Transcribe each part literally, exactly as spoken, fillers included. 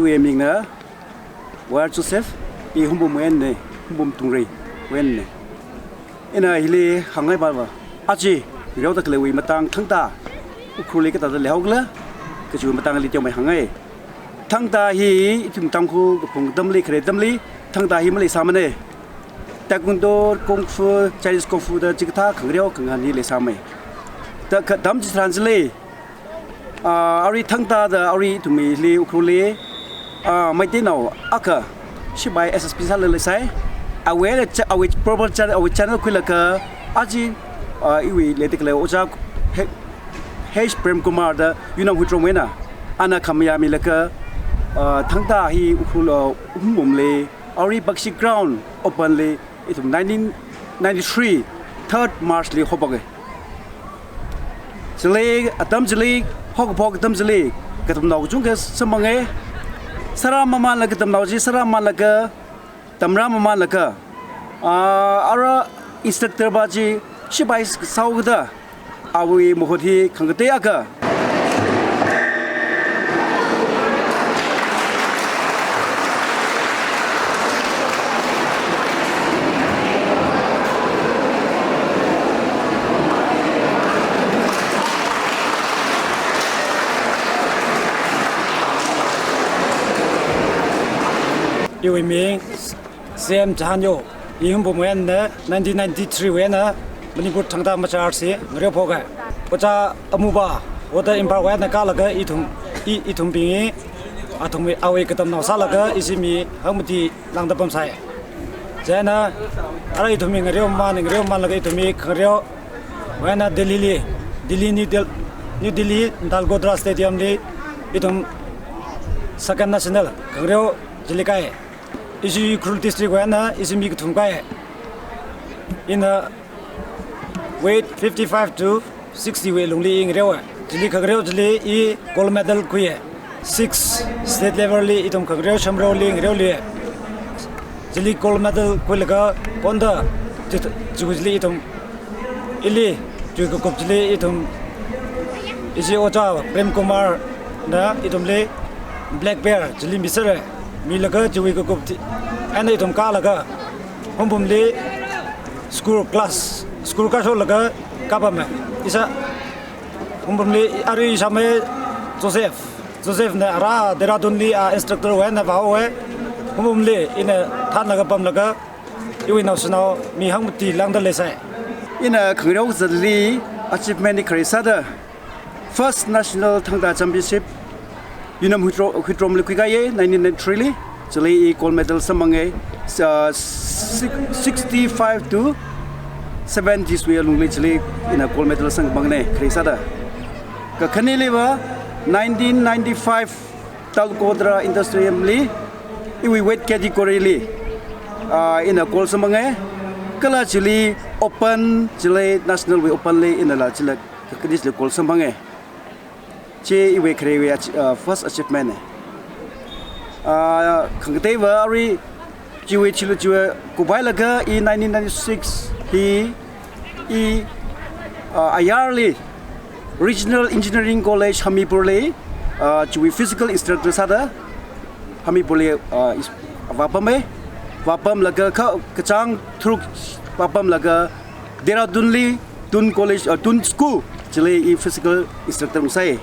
Iwui mingna Y R Joseph, i Hungpungwui einana, Hungpung Tungrei wui einana. Ina hili hāngngai pava, aja ngareoda khaleiwui matang thangta Ukhrulli kathāda leihaokhala kajiwui matangli teomeikhui hāngngai. Thangta hi ithum Tangkhul kaphung atamli, khare atamli, thangta hi maleisāmana. Taekwondo, Kung Fu, Chinese Kung Fu da chikathā khangareo khangahān hi leisāmei. Da katam chitharan chili, ah, arui thangta da arui ithumwuili Ukhrulli, ah, Meiteinao akha sipai S S P sālala leisai. Awui cha-, awui proper cha-, awui channel khuilaga aja, ah, iwui leida khalei ojā H-, H Prem Kumar da Yunam Huitrom eina, ana khamayā milaga, ah, thangta hi Ukhrul, ah, Hungpungli, arui Bakshi Ground open li, ithum nineteen ninety-three third March li haophok e. Chili, atam chili, haokaphok atam chili, katamnao kachungkha samphanga. Sārā mamanlaga katamnao chi, sārā mamanlaga, tamrā mamanlaga, ah, ara instructor pa chi sipai sāhaokada, awui mahut hi khangatei akha. Iwui ming C M Jahanyo, i Hungpungwui einana, nineteen ninety-three wui eina Manipur Thangta Macha Arts li ngareophoka. Ojā Amuba, Water Empire wui eina kālaga ithum, i, ithumbing hi, athum, awui katamnao sālaga ishi mi hangmati lāngda pamsai. Chieina, ara ithum mi ngareo maman, ngareo mamanlaga ithum mi khangareo wui eina Delhi li, Delhi, New Del-, New Delhi, Talokodra Stadium li, ithum second national khangareo chili kāi. Ishi Ukhrul district wui eina ishi mi kathum kāi. Ina weight fifty-five to sixty wui lungli i ngareowa. Chili khangareo chili i gold medal khuiya. Six state level li ithum khangareo Shāmreoli ngareolui. Chili gold medal khuilaga konda chi-, chiwui chili ithum ili, chiwui kakup chili ithum, ishi ojā Prem Kumar na ithumli black belt chili misera, milaga chiwui kakup chi eina ithum kālaga Hungpungli school class, school kāsholaga kāpama. Isha Hungpungli arui ishāmei Joseph, Joseph na ara Dehradun li, ah, instructor wui eina vāhaowa. Hungpungli ina thānlaga pamlaga, iwui naoshinao mi hangmati lāngda leisai. Ina khangareo zatli achievement hi khare sāda, first national Thangta championship Yunam Huitro-, Huitromli khuikāya, nineteen ninety-three li. Chili i gold medal samphanga, ah, six-, sixty-five to seventies wui lungli chili ina gold medal samphanga khare sāda. Kakhaneliva nineteen ninety-five Talokodra Indoor Stadium li, iwui weight category li, ah, ina gold samphanga. Kala chili open, chili national wui open li inala chila kakhane chili gold samphanga. Chi iwui kharewui ach-, ah, first achievement na. Ah, khangateiva arui chiwui chilu chiwui kuphailaga i nineteen ninety-six hi i, ah, ayarli Regional Engineering College Hamirpur li, ah, chiwui physical instructor sāda Hamirpur li, ah, is-, vāpama. Vāpamlaga kha kachāng tharuk vāpamlaga Dehradun li Tun College, ah, Tun School chili i physical instructor ungsai.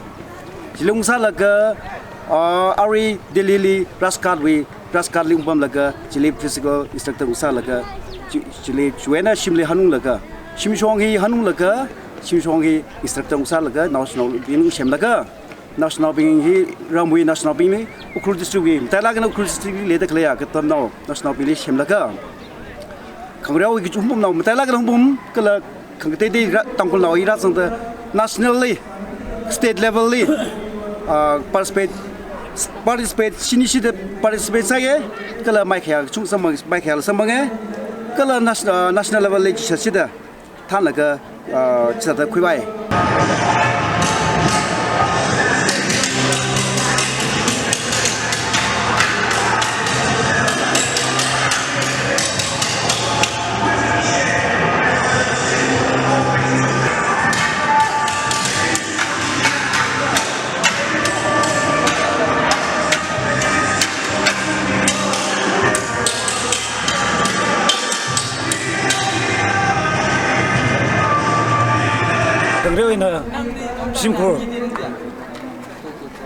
Chili ungsālaga, ah, arui Delhi li Rajghat wui, Rajghat li ungpamlaga chili physical instructor ungsālaga, chi-, chili chiwui eina shimli hanunglaga, shimshong hi hanunglaga, shimshong hi instructor ungsālaga, naoshinaobing semlaga, naoshinaobing hi ramwui naoshinaobingli, Ukhrul district wui, matailāk eina Ukhrul district li leida khaleiya katamnao naoshinaobingli semlaga, khangareowui kachi Hungpung nao matailāk eina Hungpung kala khangateitei rā-, Tangkhulnao hi rāzangda national li, state level li, ah, participate, participate, shini shida participate sāya, kala maikhayā kachung samphang, maikhayāla samphanga, kala nas-, ah, national level li chishat shida thānlaga, ah, chishat khuivai. Ina shimkhur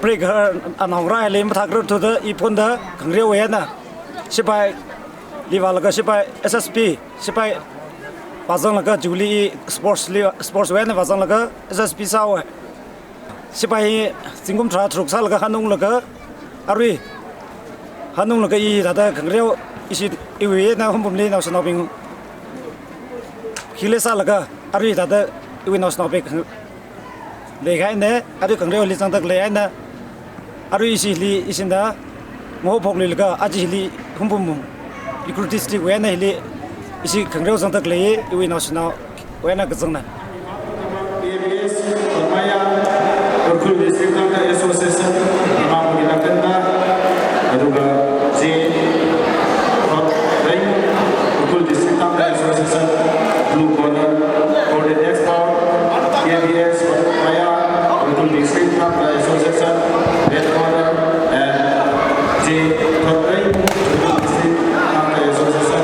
break ha anaora hili mathākrarthuda iphunda khangareowui eina shipai li vālaga shipai S S P, shipai vāzanglaga Jubilee sports li, sports wui eina vāzanglaga S S P sāhaowa. Shipai hi zingkum tharā tharuk sālaga hanunglaga arui hanunglaga i thāda khangareo ishi iwui eina Hungpungli naoshinaobing khili sālaga arui thāda iwui naoshinaobing khang-, leikahaina, arui khangareoli zangda khalei eina, arui ishili ishina mahophokluilaga aja hili Hungpung Ukhrul district wui eina hili ishi khangareo zangda khalei iwui naoshinao wui eina kazangna. A B S Patmaya, Ukhrul District Tangkhul Association, Dimapur Ilakanda, aduga J Thotreimung, Ukhrul District Tangkhul Association, blue corner, for the next bout, A B S Patmaya, Ukhrul District Tangkhul Association, red corner, and J Thotreimung, Ukhrul District Tangkhul Association,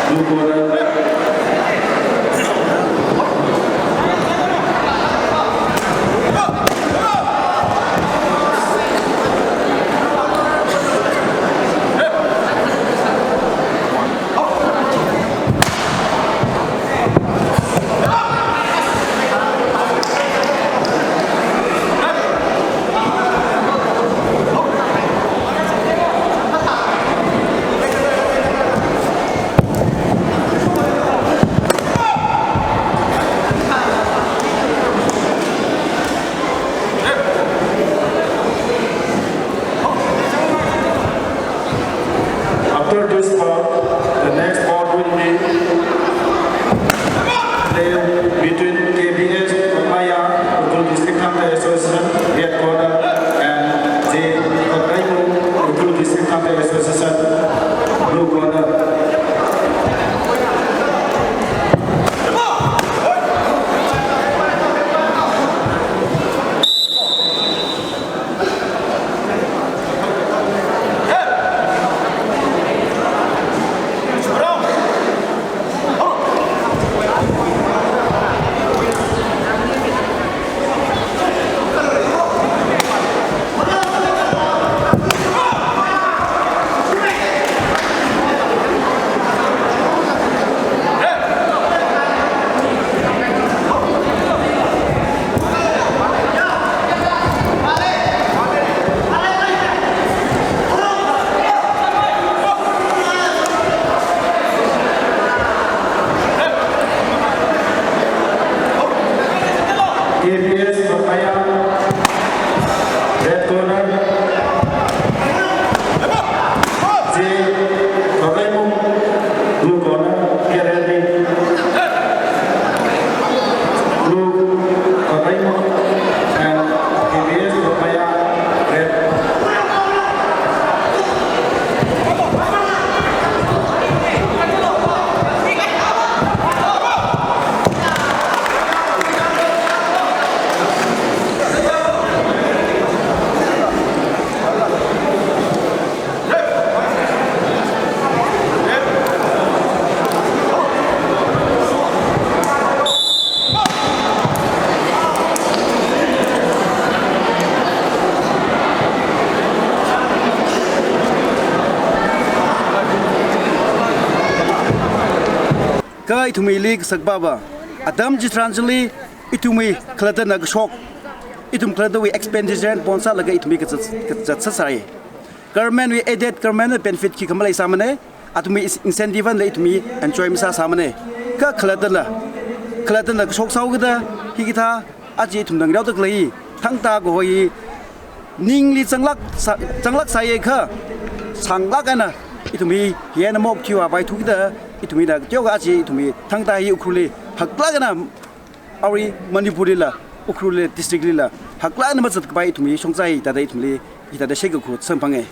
blue corner. After this bout, the next bout will be played between K B S Patmaya, Ukhrul District Tangkhul Association, red corner, and J Thotreimung, Ukhrul District Tangkhul Association, blue corner. A B S Patmaya, red corner. J Thotreimung, blue corner, get ready. Blue Thotreimung and A B S Patmaya, red. Kha ithumwuili kasakpava, atam chitharan chili ithumwui khalattana kashok, ithum khalattawui expenditure eina pon sālaga ithumwui kazat, kazat sāsai. Government wui aided, government wui benefit khikha maleisāmana, athumwui is-, incentive eina ithumwui enjoy masāsāmana. Kha khalattala, khalattala kashok sāhaokida, hikathā aja ithumna ngareoda khalei thangta kaho hi ningli zanglāk sā, zanglāk sāya kha, sānglāk eina ithumwui hi eina maokthuiva vaithu kida, ithumwuina teokha aja ithumwui thangta hi Ukhrulli haklāk eina, arui Manipurlila, Ukhrul district lila haklāk eina mazat kapai ithumwui shongza hi thāda ithumli, hithāda shekakhui samphanga.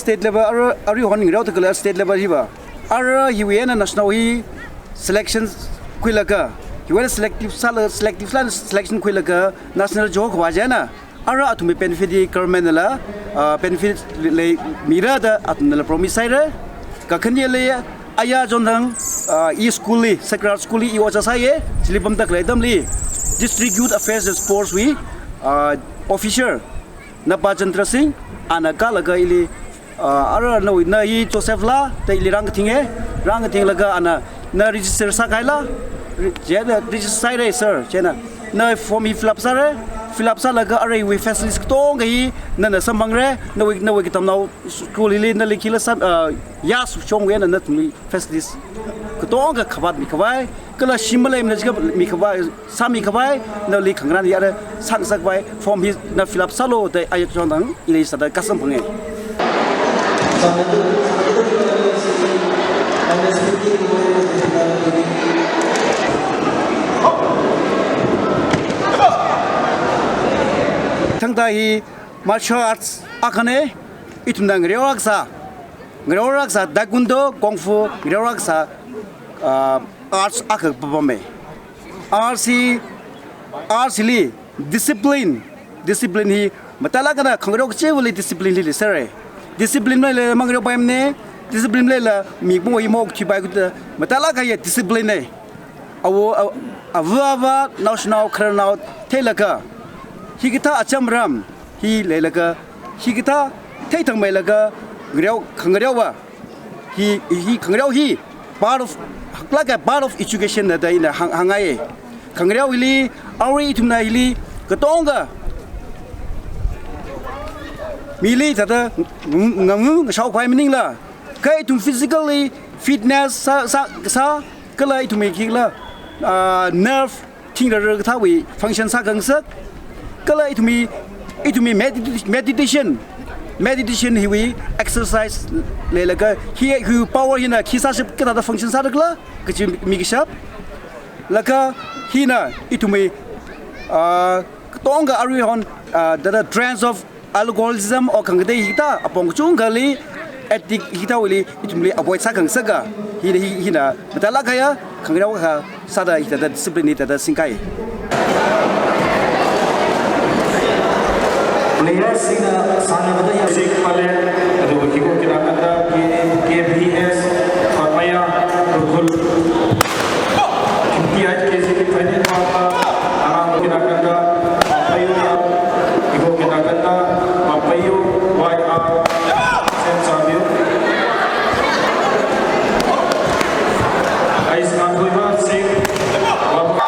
State level, ara, aruihon ngareo takala state level hiva. Ara hiwui eina national hi selection khuilaga, hiwui eina selective sāla, selective sāla selection khuilaga national jihokhavā china. Ara athumwui benefit hi government nala, ah, benefit lei, mira da athumnala promise sāhaira. Kakhaneli aya chonthang, ah, i school li, Sacred School li i ojā sāya, chili pamda khalei atamli, District Youth Affairs and Sports wui, ah, officer, Napa Chandra Singh, ana kālaga ili, ah, ara nawui, na hi Joseph la, da ili rāngkathinga, rāngkathinglaga ana, na register sākahaila, re-, chieina register sāhaira sir, chieina, na form hi fill up sāra, fill up sālaga arui facilities katonga hi, nana samphangra, nawui, nawui katamnao school hili, nali khila sam, ah, yāshongwui eina nathumli facilities katonga khavat mikhavai, kala shim maleimana jiakha mikhavai, sāmikhavai, nali khangarān hi ara sāngasakhavai, form hi na fill up sālu da aya chonthang ili sāda kasamphanga. Thangda hi martial arts akhana, ithumna ngareo akha sā, ngareo akha sā, taekwondo, kung fu, ngareo akha sā, ah, arts akha papama. Arts hi, arts li discipline, discipline hi matailāk eina khangareo kachivali discipline li leisera. Discipline maleila mangareopaimana, discipline maleila mipung hi maokthuipai khuda matailāk kahaiya discipline na. Awo, a-, ava ava, naoshinao khararnao theilaga, hikathā acham aram hi leilaga, hikathā theithangmeilaga, ngareo, khangareova, hi, hi khangareo hi part of, haklāka part of education na da ina hāng, hāngngai. Khangareo hili, arui ithumna hili, katonga mili thāda ng-, ngangu ngashaokhavai maningla, kha ithum physically fitness sā, sā, sā, kala ithumwui khikhala, ah, nerve, thingrarra kathāwui function sākhangasak, kala ithumwui, ithumwui medit-, meditation, meditation hiwui exercise leilaga, hi, hi power hina khi sāshap kathāda function sāda khala kachi mikashap. Laga hina ithumwui, ah, katonga aruihon, ah, thāda trends of alcoholism or khangatei hikathā apong kachungkhali, addict hikathāwuili ithumli avoid sākhangasaka, hi, hi, hina matailāk kahaiya khangareo akha sāda hithāda discipline hi thāda singkai. Players singna sānabada ya sing pale, aduga hiwui eina khangatei K B S, Fatmaya, Rukhul. Fifty-eight K G li final pāda, Arang Kinakanda, Pampayu, Igo Kinakanda, Pampayu, Y R, Sen Sabiu. Ais Nganpuiva, Sing, Wap-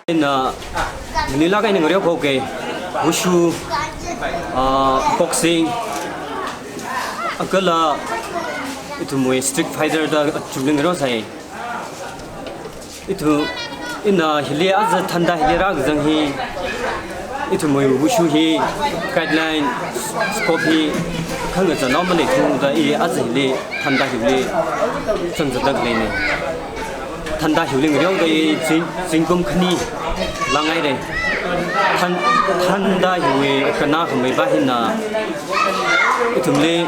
Ina, nila kaina ngareo khoke, wushu, ah, boxing, akala, ithumwui street fighter da chungli ngareo sai. Ithu, ina hili aja thānda hili rākazang hi, ithumwui wushu hi, guideline, scope hi, khangachānao maleithuda i aja hili thānda hili zangzatda khaleina. Thānda hili ngareoda i zing, zingkum khani langhaira. Thān, thānda hiwui kannā khamei va hina, ithumli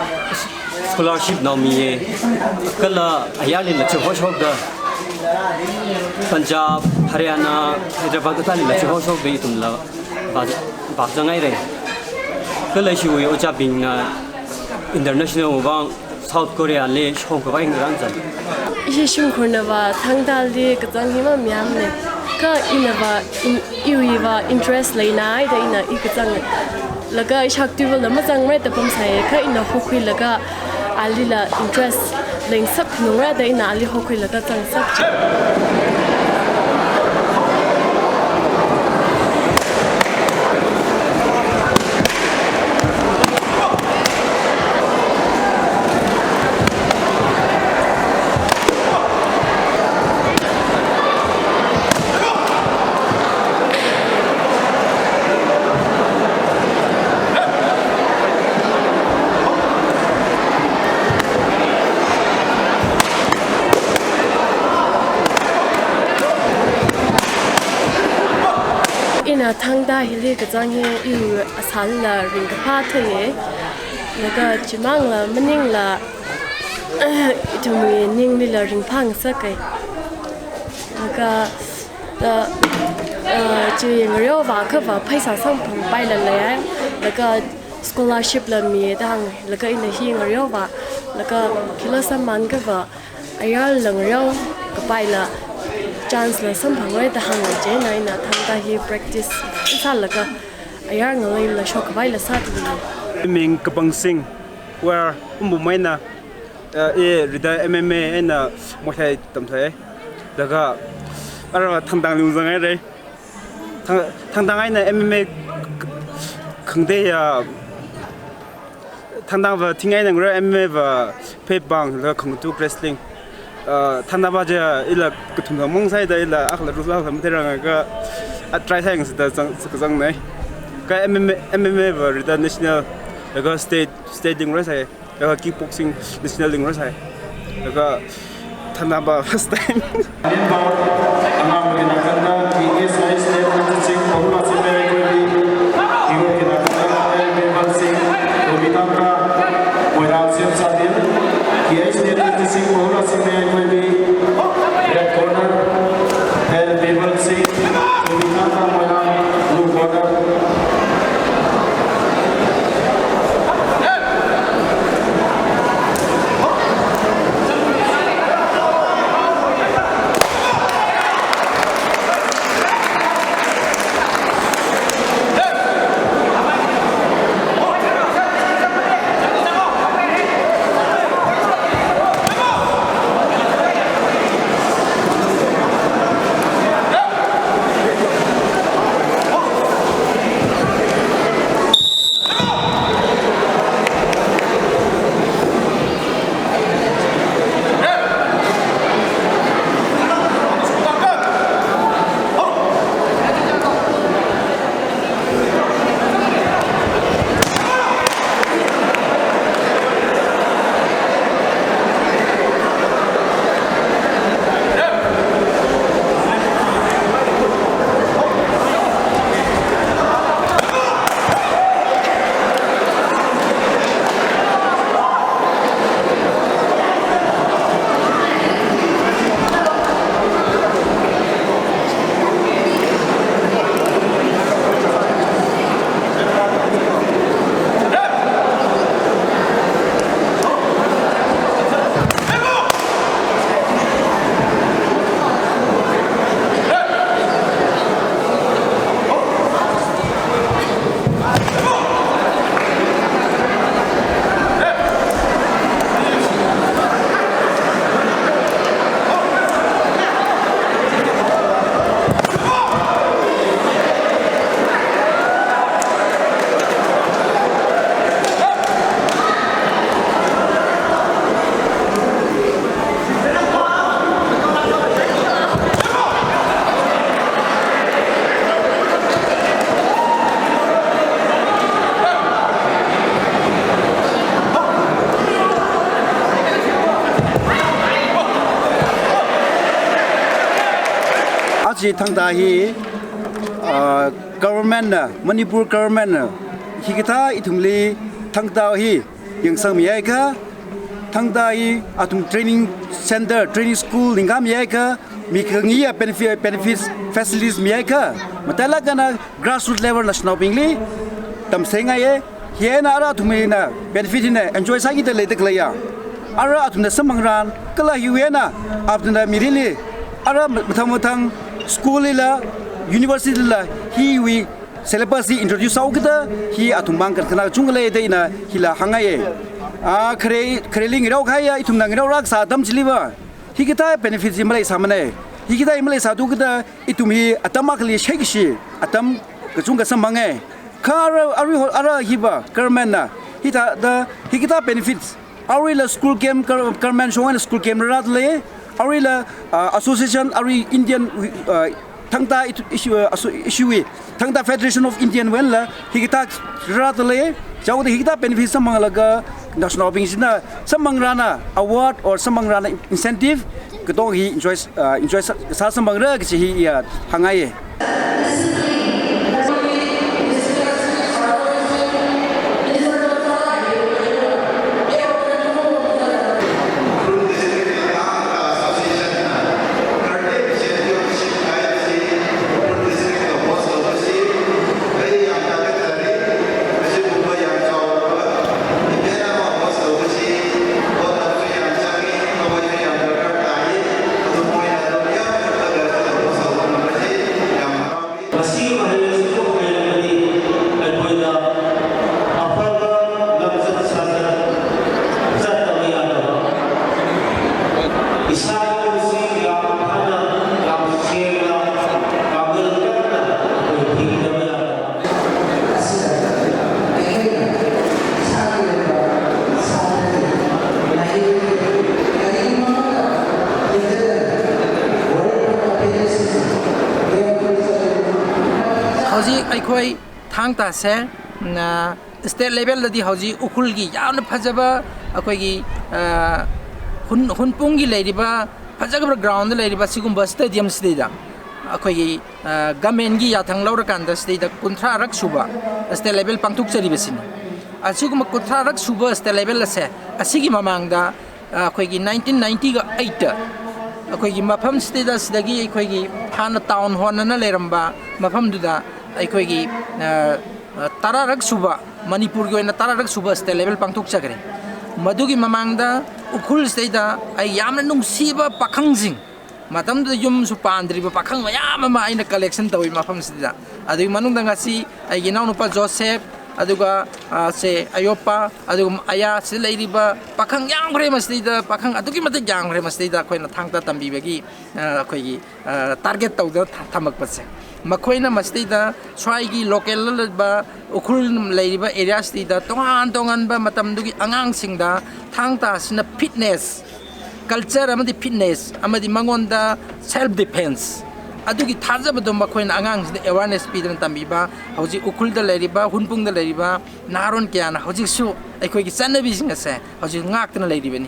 scholarship naomiya, kala ayarli lachi hoshokda, Punjab, Haryana, Hyderabad kathāli lachi hoshokda ithumla vā, vāzanghaira. Kala ishiwui ojābingna international vang South Korea li shongkhavai ngarānzan. Ishi shimkhurnava thāndali kazang hi mamayāmana. Kha inava in, iwuiva interest leina haida ina i kazang. Laga ishak tuivala mazangra da pamsai, kha ina hokhuilaga alila interest leingasaknungra da ina ali hokhuilaga zangsakcha. Hili kazang hi iwui asāla ringkaphā theiya. Laga chimangla maningla ithumwui ninglila ringphā ngasakhai. Laga, uh, uh, chi ngareovā khavā pheisā samphangpaila leiya. Laga scholarship la miya da hānga. Laga ina hi ngareovā, laga khila samphang khavā ayarla ngareokapaila chance la samphangra da hānga. Chieina ina thangta hi practice sālaga ayar ngaleila shokkhavaila sāthuwa. Ming Kapangsing, where Umbum eina, uh, i rida M M A eina Muay Thai tamthei. Laga ara thangtang lungzang ai rei. Thang, thangtang eina M M A k-, k-, khangateiya, thangtangva thing eina ngara M M A va pheipāng laga khangatuk wrestling. Uh, thangtangva je ila kathum thang mang sāda ila akhala rules akhala matheiranga ka, a try sāyangsa da zang, zangna. Ka M M A, M M A va rida national, laga state, state li ngarāsai. Laga kickboxing national li ngarāsai. Laga thangtangva first time. Inbound, angamagina kanda, K S I State number six, Bahula Simei Koibi, Iwokina kanda, L Bimban Singh, Lobitaka, Moirang Sim Sadil, K S I State number six, Bahula Simei Koibi, red corner, L Bimban Singh, Lobitaka, Moirang, blue corner. Aja thangta hi, ah, government na, Manipur government na, hikathā ithumli thangta hi yangsangmi akha, thangta hi athum training center, training school ningkhami akha, mi khangayi benefit, benefits, facilities mi akha, matailāk eina grassroots level national bingli tamsengaiya, hieina ara athumna benefit hina enjoy sākida leida khaleiya. Ara athumna samphangran, kala hiwui eina athumna mirinli, ara mathang mathang school lila, university lila, hiwui syllabus hi introduce sāhaokida, hi athummang kankhanā kachungkha lei da ina hila hāngngaiya. Ah, khare, khareli ngareo kahaiya, ithumna ngareo rākasā atam chiliva, hikathā benefit hi maleisāmana. Hikathā hi maleisāthu kida, ithum hi atam akhali shaikashi atam kachungkha samphanga. Kha ara, ara, ara hiva government na hithāda, hikathā benefits, aruila school camp, gov-, government shong eina school camp rārāda lei, aruila, ah, association, arui Indian, ah, thangta itu-, issue, ah, asso-, issue wui, thangta Federation of Indian wui einala hikathā rārāda lei, chaoda hikathā benefit samphanglaga national bing china samphangrana award or samphangrana incentive katonga hi enjoy, ah, enjoy sā, sā samphangra kachi hi iya hāngngaiya. ꯑꯩꯈꯣꯏ ꯊꯥꯡ ꯇꯥꯁꯦ, ꯎꯝ, state level ꯗꯗꯤ ꯍꯧꯖꯤꯛ ꯎꯈ꯭ꯔꯨꯜꯒꯤ ꯌꯥꯝꯅ ꯐꯖꯕ ꯑꯩꯈꯣꯏꯒꯤ, ꯑ, ꯍꯨꯟ-, ꯍꯨꯟꯄꯨꯡꯒꯤ ꯂꯩꯔꯤꯕ ꯐꯖꯈ꯭ꯔꯕ ground ꯗ ꯂꯩꯔꯤꯕ ꯁꯤꯒꯨꯝꯕ stadium ꯁꯤꯗꯩꯗ ꯑꯩꯈꯣꯏꯒꯤ, ꯑ, government ꯀꯤ ꯌꯥꯊꯪ ꯂꯧꯔꯀꯥꯟꯗ ꯁꯤꯗꯩꯗ ꯀꯨꯟꯊ꯭ꯔꯥꯔꯛ ꯁꯨꯕ state level ꯄꯥꯡꯊꯣꯛꯆꯔꯤꯕꯁꯤꯅꯤ꯫ ꯑꯁꯤꯒꯨꯝꯕ ꯀꯨꯟꯊ꯭ꯔꯥꯔꯛ ꯁꯨꯕ state level ꯑꯁꯦ, ꯑꯁꯤꯒꯤ ꯃꯃꯥꯡꯗ ꯑ, ꯑꯩꯈꯣꯏꯒꯤ nineteen ninety eight ꯇ ꯑꯩꯈꯣꯏꯒꯤ ꯃꯐꯝꯁꯤꯗ, ꯁꯤꯗꯒꯤ ꯑꯩꯈꯣꯏꯒꯤ ꯍꯥꯟꯅ town hall ꯑꯅ ꯂꯩꯔꯝꯕ ꯃꯐꯝꯗꯨꯗ ꯑꯩꯈꯣꯏꯒꯤ, ꯑ, ꯑ, ꯇꯔꯥꯔꯛ ꯁꯨꯕ, ꯃꯅꯤꯄꯨꯔꯒꯤ ꯑꯣꯏꯅ ꯇꯔꯥꯔꯛ ꯁꯨꯕ state level ꯄꯥꯡꯊꯣꯛꯆꯈ꯭ꯔꯦ꯫ ꯃꯗꯨꯒꯤ ꯃꯃꯥꯡꯗ ꯎꯈ꯭ꯔꯨꯜꯁꯤꯗꯩꯗ ꯑꯩ ꯌꯥꯝꯅ ꯅꯨꯡꯁꯤꯕ ꯄꯥꯈꯪꯁꯤꯡ, ꯃꯇꯝꯗꯨꯗ ꯌꯨꯝꯁꯨ ꯄꯥꯟꯗ꯭ꯔꯤꯕ ꯄꯥꯈꯪ ꯃꯌꯥꯝ ꯑꯃ ꯑꯩꯅ collection ꯇꯧꯏ ꯃꯐꯝꯁꯤꯗ꯫ ꯑꯗꯨꯒꯤ ꯃꯅꯨꯡꯗ ꯉꯁꯤ ꯑꯩꯒꯤ ꯏꯅꯥꯎꯅꯨꯄꯥ ꯖꯣꯁꯦꯐ, ꯑꯗꯨꯒ, ꯑ, ꯁꯦ ꯑꯌꯣꯞꯄ, ꯑꯗꯨꯒ ꯑꯌꯥꯁꯤꯗ ꯂꯩꯔꯤꯕ ꯄꯥꯈꯪ ꯌꯥꯝꯈ꯭ꯔꯦ ꯃꯁꯤꯗꯩꯗ, ꯄꯥꯈꯪ ꯑꯗꯨꯛꯀꯤ ꯃꯇꯤꯛ ꯌꯥꯝꯈ꯭ꯔꯦ ꯃꯁꯤꯗꯩꯗ ꯑꯩꯈꯣꯏꯅ ꯊꯥꯡ ꯇꯥ ꯇꯝꯕꯤꯕꯒꯤ, ꯑ, ꯑꯩꯈꯣꯏꯒꯤ, ꯑ, target ꯇꯧꯗꯨꯅ ꯊ-, ꯊꯝꯃꯛꯄꯁꯦ꯫ ꯃꯈꯣꯏꯅ ꯃꯁꯤꯗꯩꯗ ꯁ꯭ꯋꯥꯏꯒꯤ local ꯗ ꯂꯩꯕ ꯎꯈ꯭ꯔꯨꯜ ꯂꯩꯔꯤꯕ area ꯁꯤꯗꯩꯗ ꯇꯣꯉꯥꯟ ꯇꯣꯉꯥꯟꯕ ꯃꯇꯝꯗꯨꯒꯤ ꯑꯉꯥꯡꯁꯤꯡꯗ ꯊꯥꯡ ꯇꯥ ꯑꯁꯤꯅ fitness, culture ꯑꯃꯗꯤ fitness ꯑꯃꯗꯤ ꯃꯉꯣꯟꯗ self defense ꯑꯗꯨꯒꯤ ꯊꯥꯖꯕꯗꯣ ꯃꯈꯣꯏꯅ ꯑꯉꯥꯡꯁꯤꯡꯗ awareness ꯄꯤꯗꯨꯅ ꯇꯝꯕꯤꯕ, ꯍꯧꯖꯤꯛ ꯎꯈ꯭ꯔꯨꯜꯗ ꯂꯩꯔꯤꯕ, ꯍꯨꯟꯄꯨꯡꯗ ꯂꯩꯔꯤꯕ ꯅꯍꯥꯔꯣꯟ ꯀꯌꯥꯅ ꯍꯧꯖꯤꯛꯁꯨ ꯑꯩꯈꯣꯏꯒꯤ ꯆꯠꯅꯕꯤꯁꯤꯡ ꯑꯁꯦ ꯍꯧꯖꯤꯛ ꯉꯥꯛꯇꯨꯅ ꯂꯩꯔꯤꯕꯅꯤ꯫